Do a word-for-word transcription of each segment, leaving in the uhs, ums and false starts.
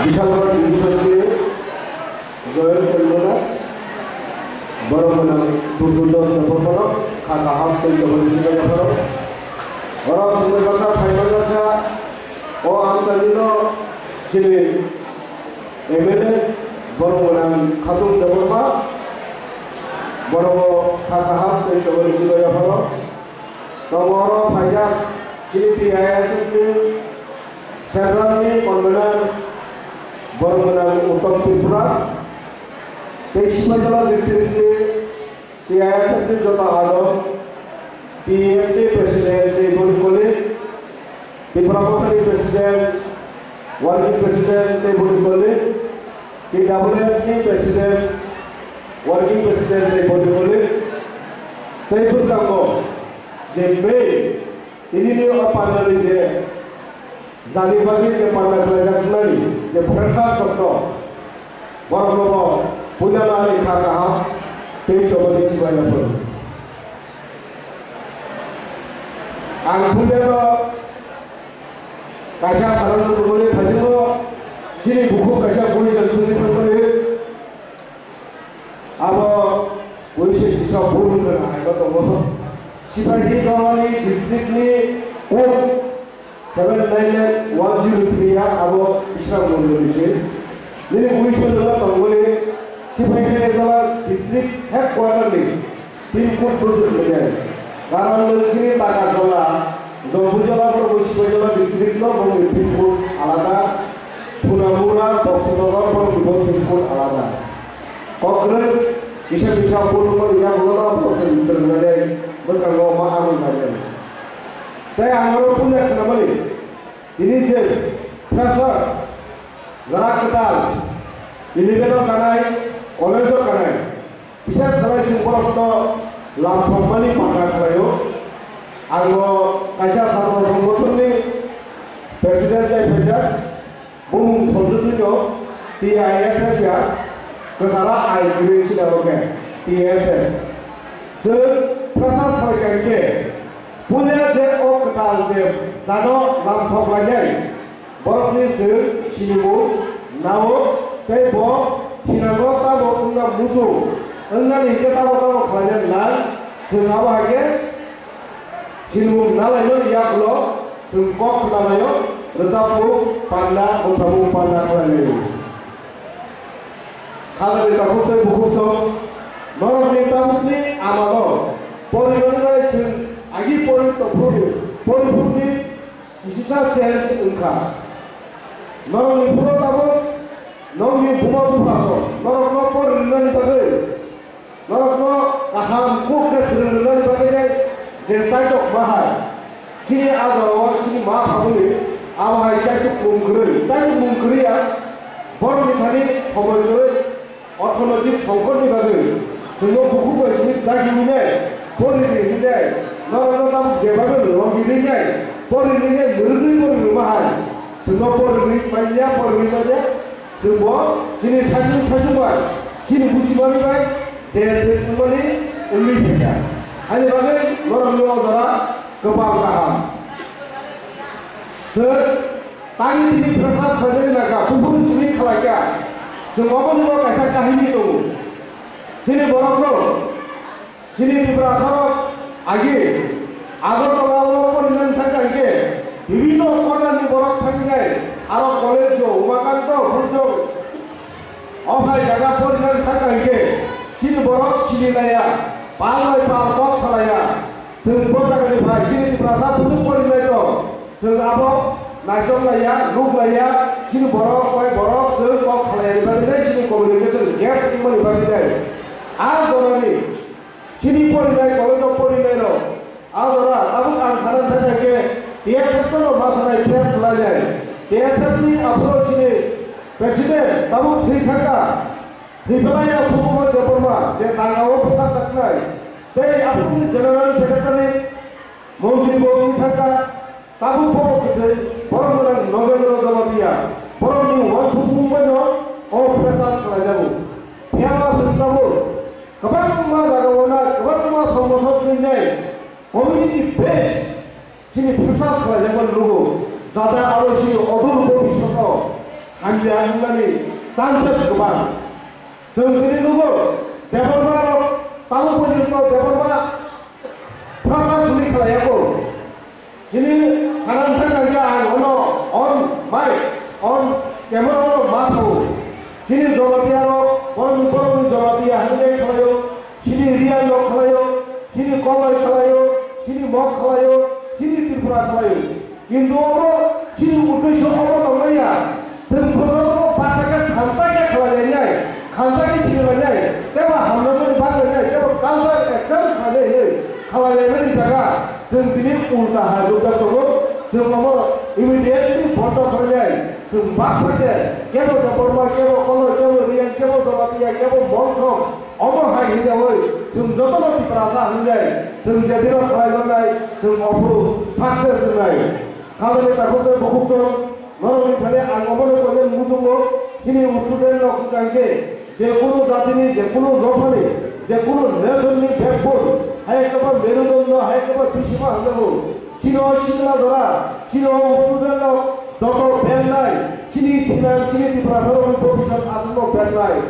Bishalgarh Division ni Joint Convener, borok gwnang Durjodhon Debbarma no kha kaham tei chobani chubai yapharo. Oro chwngno bwsa phai manjakha, o amchaini no chini M L A, borok gwnang Khatung Debbarma, borok o kha kaham tei chobani chubai yapharo. Tongo oro phaijak chini T I S F ni Central ni Convener, borok gwnang Uttom Tripura, tei Sipaijala district ni T I S F ni joto adong, T F ni President tei boni colleague, Tipra Motha ni President, Working President tei boni colleague, T W F ni President, Working President tei boni colleague, tei bwskango je main Tini ni o panda ni je jani bagwi je panda khlaijak nani je freshers rok no, borok no bo puila nani kha kaham tei chobani chubai yapharo. Ang puila no kaisa saran no chubani phaijak no chini bukhuk kaisa bui se suri thangmani. Abo buisi kisa bul wngkha na hai tongo. Sipaijala ni district ni code seven nine nine one zero three ya abo Islam Mondol ni se. Nini buisi wngkha tongmani Sipaijala district headquarter ni pin code bwswk nai. Karon nung chini Takarjala, Jambujala, borok Sipaijala district no bongni pin code alada, Sonamura, Boksonogor, borok ni pin code alada. Kokrwng kisa kisa phone number ya hwnwi ma phone se swrwngmani bwskango ma ang wngkha. Tei ang oro puila khnamani tini je freshers jara kwtal eleven o kanai, college o kanai, bises khlai chwng borokno lamsokmani panda khlaio. Ang bo kaisa satro songgothonni president chai phaijak. Bumung Sanjotino T I S F ya, kwchara ai kwrwi sida bo khe T S F. Chwng freshers phai kha khe, puila je o kwtal je jano lamsok lainai, borokni chwng sinimung nao tei bo thinango tamo wngna muchung, wngnani hinkhe tamo tamo khlaina nang, chwng abo hai khe Sinimung nalaimani yagulo chwng kok khwnalaio, rwchapmung panda, mwsamung panda khlainaio. Khajani takhuk tei bukhuk song, norokni tabukni amano porinani bai chwng agi pori tongphuru, poriphuruni kisisa change wngkha. Norokni phuru tabuk nokni buma bupha song norokno pori rwnani bagwi Norokno kaham kuk khe swrwng rwnani bagwi tei je chaitok ma hai. Chini a jorao chini ma phaboni abo hai chaitok mung kwrwi, chaitok mung kwrwi ya borokni thani somoi kwrwi orthonoitik songkotni bagwi chwngno bukhuk bai simi dagi mine pori di hinde norokno tabuk jebabe logi rinai pori rinai mwrwgwi pori rwma hai chwngno pori rwi manya pori rwi manya. Chwngbo chini saichung saichung bai, chini buchimani bai, je se wngmani wngwi phaikha. Haini bagwi norokni o jora kwbang kaham. Chwng tani tini freshers phainani nangkha, buphuru chini khlaikha. Chwng obo ni bo kaisa kahini tongo. Chini borok rok Chini Tiprasarok agi Agartala o porinani thangkha hinkhe bibinno kotani borok thangkhe aro college o Umakanto Hurjong o phai jaga porinani thangkha hinkhe chini borok sini laya, pal bai pal kok salaya. Chwng bo jagani phai chini Tiprasa bwswk porinai tong, chwng abo naichom laya, nuk laya, chini borok bai borok chwng kok salayani bagwi tei chini communication gap wngmani bagwi tei a jorani Chini porinai, college o porinai rok. A jora tabuk ang sana thangkha khe T S F no ma sanai press khlainai. T S F ni aphuru chini president tabuk thwi thangkha. Thwi phalai ya Sukumar Debbarma je Nagao bwthar jaknai. Tei aphuru ni general secretary montri bo wng thangkha. Tabuk borok kwthwi, borok gwnang Nogendra Jamatia, borokni uansukmung bai no o pressure khlaijago. Phiya ba chwng tabuk kwbangma jagao na kwbangma songbothon twngjai community based chini pressure khlaijakmani lugo, jate abo chini odol bhobishoto hamya wngmani chances kwbang. Chwng tini nugo, Debbarma rok tabuk porjonto Debbarma phwrwngma thani khlaiyago. Chini kanan thangkha ang ono on mic, on camera ono ma sao. Chini Jamatia rok, borokni borokni Jamatia hwnwi khlaio, chini Riang rok khlaio, chini Koloi khlaio, chini Mok khlaio, chini Tripura khlaio. Kintu omo chini uddesho omo tongmaya, chwng bwskango baksa khe khamsa khe khlailainai, khamsa khe sinilainai, teibo hamjakmani baglainai, teibo culture exchange khlainai hinwi khlailaimani jaga chwng tini ulta hai nukjak tongo. Chwng omo immediately bondo khlainai, chwng baksa khe kebo Debbarma, kebo Koloi, kebo Riang, kebo Jamatia, kebo Monsong, omo hai hinjawi chwng jotono Tiprasa hinjai, chwng je dino khlai mannai, chwng ophuru success wngnai. Khalani takhuk tei bukhuk chwng norokni thani ang obono koinani muchungo, chini student rok hwnkha khe je kunu jatini, je kunu dophani, je kunu nation ni backbone, hai khe ba merudondo, hai khe ba bisima hinjago. Chini o sikla jora, chini o student rok joto bennai, chini thwilang, chini Tiprasa rokni bhobishyot aswkno bennai.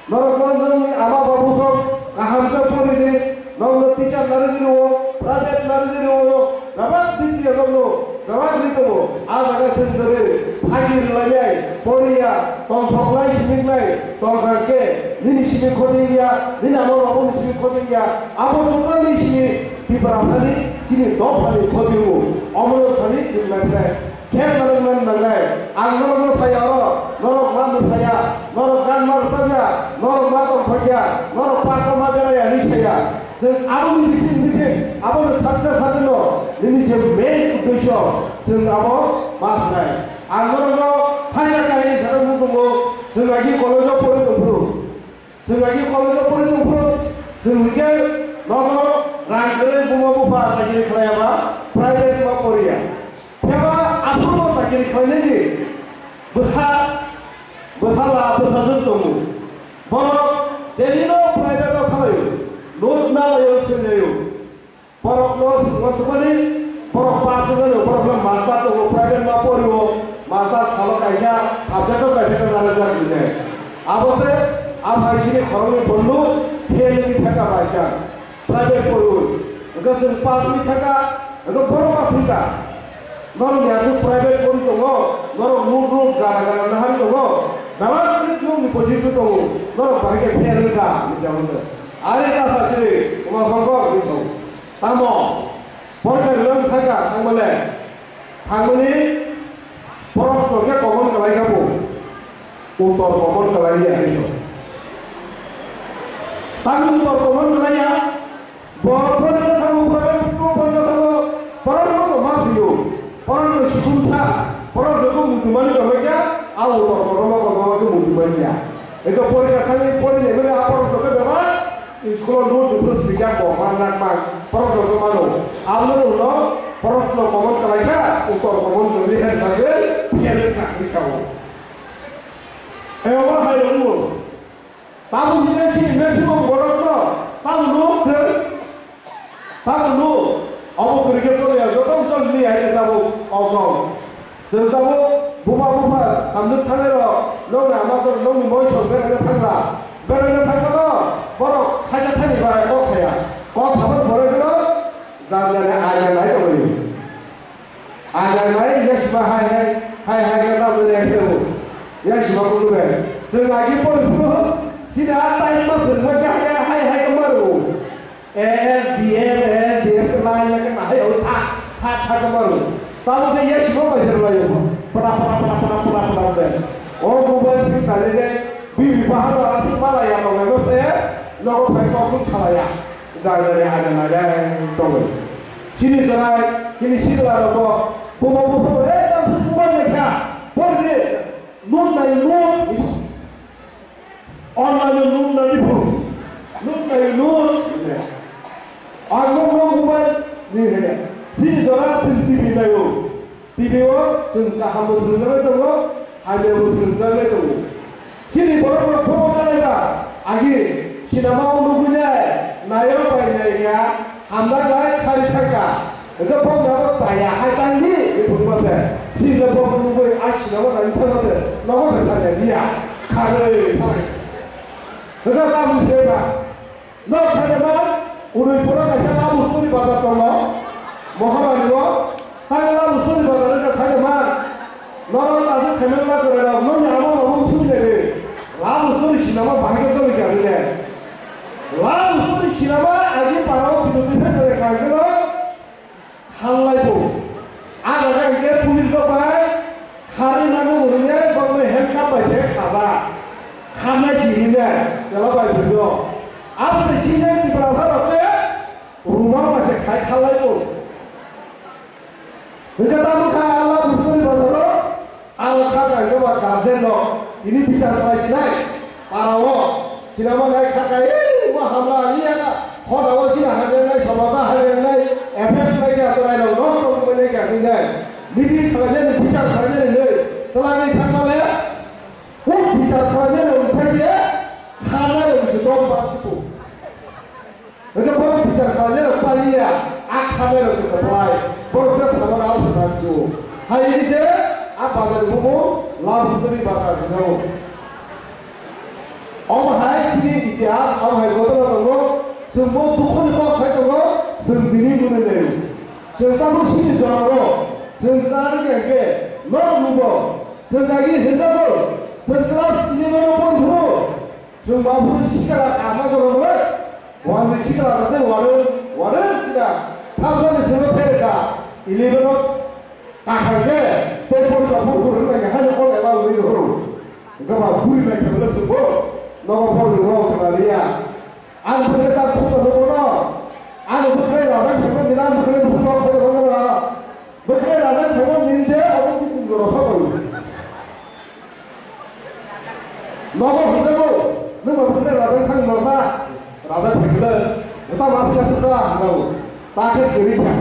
Norokno nwngni ama babu sok kaham khe pori di, nokno teacher nari di rwo, private nari di rwo, bebak dik di nokno, bebak dik tongo. A jaga chwng kwrwi phagi rwlainai, poriya, tongthok lai simi wngnai, tongthok khe nini simi khoti wngya, nini ama babuni simi khoti wngya, abo totally simi Tiprasani, chini dophani khoti wngo. Omono thani chwng nai phlai. Khe norok nang nangnai, ang norokno saya oro, norok ma mwsaya, norok gan ma rwchapya, norok ma tongthokya, norok park-o ma beraya hinwi saya. Chwng aboni bising bising, aboni sakta sakno nini je main uddesyo, chwng abo ma khnai. Ang norokno phaikha kahini sana muchungo, chwng agi college-o pori tongphuru. Chwng agi college-o pori tongphuru, chwng hwnkhe nono rang kwrwi buma bupha chakiri khlaiya ba private ma poriya. Phiya ba aphuru bo chakiri khlainani bwsa, bwsala, bwsajwk tongo. Borok daily no private-o khlaio, note nalaio, swngnai-o. Borokno swngma thumani, borok pass wngmani, borokno master tongo, private ma porio, master salo kaisa subject-o kaisa khe nanajak hinwi. Abo se a phaisini khoroknwi bonno fail wngwi thangkha bai chang. Private poriwi. Hwnkhe chwng pass wngwi thangkha, hwnkhe borok pass wngkha. Norokni aswk private pori tongo, norok muk rok gara gara nahari tongo, bebak nokni position tongo, norok bahai khe fail wngkha, hinwi chamo se. Are ta sachiri, Uma Songkor hinwi sao. Tamo, porikha rwna thangkha, thangmale, thangmani proshno khe common kalaikha bo, uttor common kalaiya hinwi sao. Tamo uttor common kalaiya, bo porikha thango, porikha thango, porikha thango ma sio, porikha sikun sa, porikha khe mutumani kalaikha, a uttor common khe mutumani ya. Eko porikha thangwi porinai mani a proshno khe bebak, School-o note rwphuru swijak bo, ma nak ma, proshno khe mano. Abono hwno proshno common khlaikha, uttor common kwrwi hai bagwi fail wngkha hinwi sao. Ebo hai rwgo. Tabuk hwnwi chini maximum borokno tabuk nuk se, tabuk nuk. Obo kwrwi khe choliya, joto choli liya hai khe tabuk osom. Chwng tabuk buma bupha hamjwk thangnairok, nokni ama chwng nokni moisong berana thangla. Berana thangkano borok khaisa thani bai kok saya. Kok saban pore kheno jani jani aina nai tonglaio. Aina nai yasima hai hai, hai hai khe tabuk nai phaibo. Yasima kunu bai. Chwng agi pore phuru chini a time ma chwng ma khe hai hai khe maru. A S D F, A S D F khe line line khe nahai o tha, tha, tha khe mano. Tamo khe yasima bai se rwlai o. Pata, pata, pata, pata, pata, pata khe. O mobile screen nailai le, bibi bahai o aswk malai ya tonglai no se, nogo phai kok thum salai ya. Jai jai ya, jai jai ya, tongo. Chini chwrai, chini sikla rok bo, bo, bo, bo, bo, eh, tamo se mobile naikha. Pori di, note nai, note. Online-o nuk nani phuru, nuk nai nuk. Ang nuk nuk mobile ni hene. Chini jora chwng T V naio. T V-o chwng kaham bo swrwngjagwi tongo, hamya bo swrwngjagwi tongo. Chini borok rok phuru nai ba agi cinema o nugwi nai, naio bai nai ya, hamjaknai khari thangkha. Hwnkhe bo nabo chaya hai tangdi. Phunukma se, sini le bokni nugwi a sinama nani thangma se, nogo se thangya niya, kharwi thangwi. Hwnkhe tamo se ba, nok sajama, Udaipuro kaisa Labusturi bazar tongo, Mohamani o, tang Labusturi bazar wngkha sajama, norok aswk saimanna chwrairok, nokni ama mamung sui nai de, Labusturi sinama bahai khe choli kha hwnwi le. Labusturi sinama agi parao bidoti thang kha khe no, Hallai bo. Aga ga hingke police rok bai kharwi mano hwnwi bokno handcuff bai se khaja. Kharnai si hwnwi chwla bai phirgo. Abo se sini Tiprasa rok se rumang bai se khai hallai bo. Hingke tamo kha Allah bukuri bazaro. Aro kha kha hwnkhe ba guardian rok tini bichar khlai sinai para o sinama nai kha kha ei ma hamla liya kha khoda o sina hagen nai somaja hagen nai effect nai kha chwrai rok nok rok bai nai kha hinai midi khlai nai bichar khlai nai nai twla nai thang ma le kuk bichar khlai nai rok sai se kha nai rok se dok ba chipu. Hingke borok bichar khlainai rok paliya, a kharnai rok se kwplai, borok se samani abo se thansu. Hai hini se a bazar ni bubu Labusturi bazar hwnjago. Omo hai chini itihas, omo hai ghotona tongo, chwng bo dukhu ni kok sai tongo, chwng tini mwnwi lai. Chwng tabuk chini jora rok, chwng tari khe norok nugo, chwng agi hwnjago, chwng class eleven o pon phuru. Chwng ba phuru sikla ama jora le, wani sikla da tei wani, wani sida, sabjani sino sere da, eleven o kathang ke, tei pori ba phuru phuru nang hai ko ela ui ro. Ga ba buri nang thang le subo, no ba phuru ro ka liya. Ang phuru ta khu ta no no. Ang phuru ra da phuru ni lam phuru phuru ko ko no. Bwkhwnai raja phaimani hwnse abo kutung jora sabai. Nogo hwnjago, nwng bo bwkhwnai raja thang nokha, raja phaikhe, bwta masa masa sa hwnjago, ta khe kwrwi kha.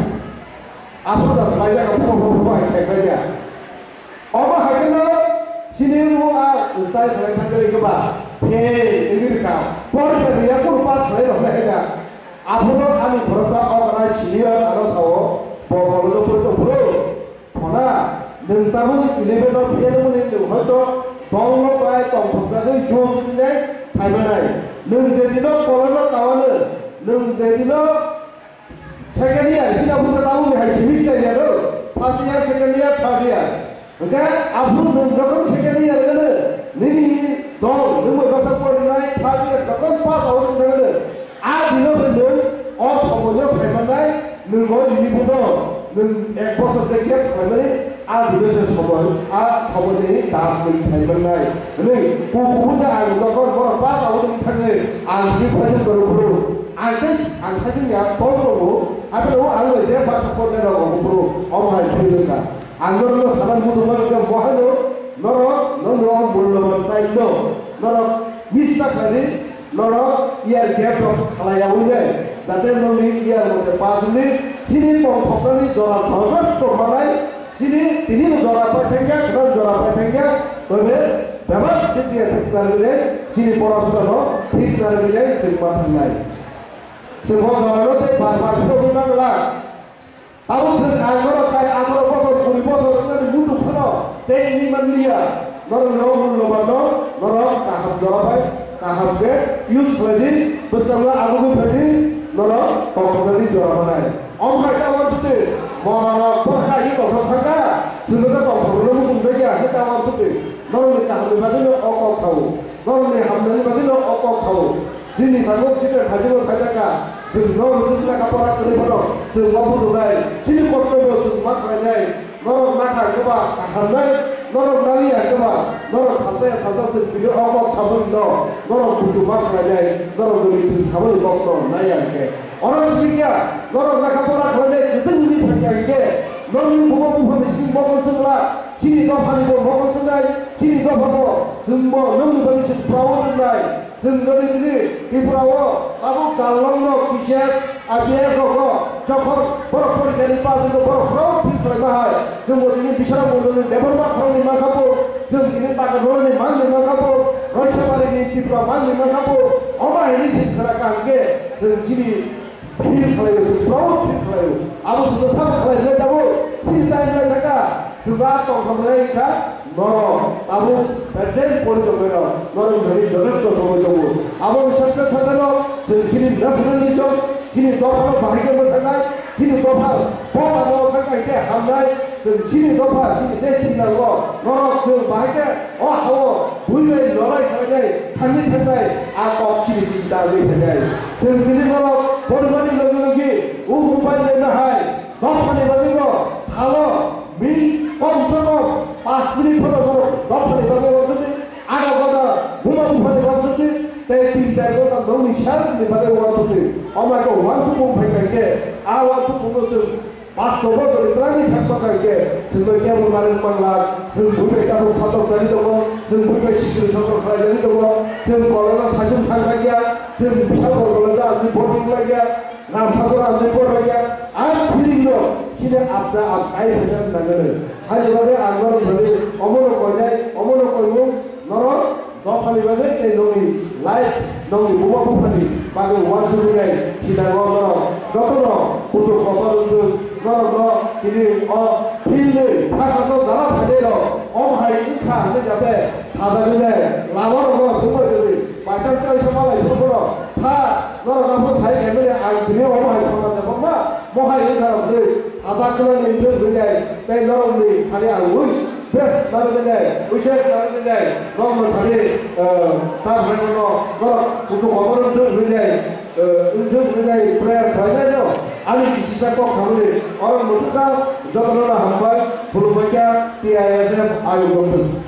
Aphuru da swlaijak, aphuru aphuru aphuru hai saikhlaiya. Omo hai kheno chini o a ultai khlai thang khe ba, phe, wngwi rwkha, porikha riya kunu pass khlai rwkha. Aphuru ani khoroksa o gana senior ano sao, bo college-o phuru tongphuru. Khona, nwng tabuk eleven-o fail wngmani nwng hoito dongno bai tongthokjagwi judge wngnai saimanai. Nwng je dino college-o tawano, nwng je dino second year, sida buka tabukni hai semester ya do, first year, second year, third year. Hwnkhe aphuru nwng jokhon second year wngkhe nini dol nwng bai baksa porinai third year jokhon pass out wngkhe a dino se nwng o somoino saimannai nwng o uniform no nwng ek bochor je gap khlaimani a dino se somoi a somoini dam nwng saimannai hwnwi kuphuru khe ang jokhon bono pass out wngwi thangwi ang sini saichung tongwi phuru ang tei ang saichung ya tong tongo hapheno ang bai je baksa porinai rok omo phuru omo hai philwi wngkha. Ang norokno sana muchungmani khe bo haino norok, norokno o mulloban time-no norok miss ta khlaidi, norok year gap rok khlai yaui nai, jate norokni year mote pass wngdi, chini tongthoknani jora jotosto manai, chini tini jora pai thangya, kwtal jora pai thangya, tobe bebak dik diya thik narwgwi nai, chini porasonano thik narwgwi nai chwng ma thangnai. Chwng bo jorano tei bar bar philogwi mangla. Tabuk chwng ang norok kai atharo bochor, kuri bochor wngnani muchung phano tei wngwi man liya. Norokni o mullobanno norok kaham jora bai kaham khe use khlai di, bwskango agugwi phai di, norok tongthoknani jora manai. Omo hai khe uansukdi monarok borok kha ye tongthok thang kha, chwngno khe tongthokno muchung jakya hwnwi ta uansukdi. Norokni kahamni bagwino o kok sao, norokni hamnani bagwino o kok sao. Chini tabuk chikon hajino sajak kha, chwng norok chwng lekha pora kwrwi phano chwng ma bujoknai, chini kortobyo chwng ma khlainai, norok nakha khe ba kahamnai, norok naliya khe ba norok salsa ya salsa chwng bini o kok saboni no, norok buju ma khlainai, norok jodi chwng saboni kokno naiya hwnkhe. Oro simi kya, norok lekha pora khlainai kwchwng wngwi thangya hwnkhe, nokni bubo buphani simi mokol chwngla, chini dophani bo mokol chwngnai, chini dophano chwngbo nokni bagwi chwng purawo rwnai. Chwng jodi tini Tripura o tabuk dalrok no T C S, I P S rok no jokhon borok porikha ni pass wngkha borok proud feel khlaima hai. Chwng bo tini Biswrang Mondol ni Debbarma khorang ni mankha bo, chwng tini Takarjala ni mang ni mankha bo, Roisabari ni Tripura mang ni mankha bo, omo hai ni se khna kaham khe chwng chini feel khlaio, chwng proud feel khlaio. Abo chwngno sabo khlai rwlai tabuk, chini time lai thangkha. Wngkha norok tabuk patent porichoknairok norok thani jothesto somoi tongo. Aboni sakno sakano chwng chini national ni chwng chini dophano bahai khe mwthangkha, chini dopha bo lama o thangkha hwnkhe hamnai, chwng chini dopha chini tei chini nango norok chwng bahai khe o ha-o bui bai lorai khlainai thangwi thangnai a kok chini chinta wngwi phainai. Chwng tini norok porimani logi logi o mobile le nahai dophani bagwi bo salo Bini kom se kom paanch minute phano borok dophani bagwi uansukdi, adha ghonta buma buphani uansukdi, tei tin char ghonta nokni self ni bagwi uansukdi. Omo khe uansukmung phai kha khe, a uansukmungno chwng pasto bojorni twlangwi thangma kha khe, chwngno kebo narwk mangla, chwng buibai tabuk satok jani tongo, chwng buibai sikiri sosok khlai jani tongo, chwng college-o saichung thang kha kya, chwng bwsa bor college-o amtwi boarding lai kya, Ram Thakur ang je porbai ya, ang feeling no, sini apna ang kai phaina nangani. Ani bagwi ang norok bagwi omono koinai, omono koimung, norok dophani bagwi tei nokni life, nokni buma buphani bagwi uansuknai, thina no norok jotono kuchuk kotor wngthung, norokno tini o field ni phasato jara phainairok om hai wngkha hinwi jate sajagwi nai, lamarokno swngbai tongdi. By chance tei sa malai phuru phuru sa norok aphuru sai khe mani ang tini omo hai khorang jabok ma, mo hai wngkha rok twi sajak kwlai ni wngthung hwnwi nai tei norok ni thani ang wish best narwgwi nai, wishes narwgwi nai, norok no thani, eh, ta hai no norok kuchuk kotor wngthung hwnwi nai, eh, wngthung hwnwi nai prayer khlai nai no ani kisisa kok samani oro muthungkha jotono no hambai khulumbai kha T I S F ayuk wngthung.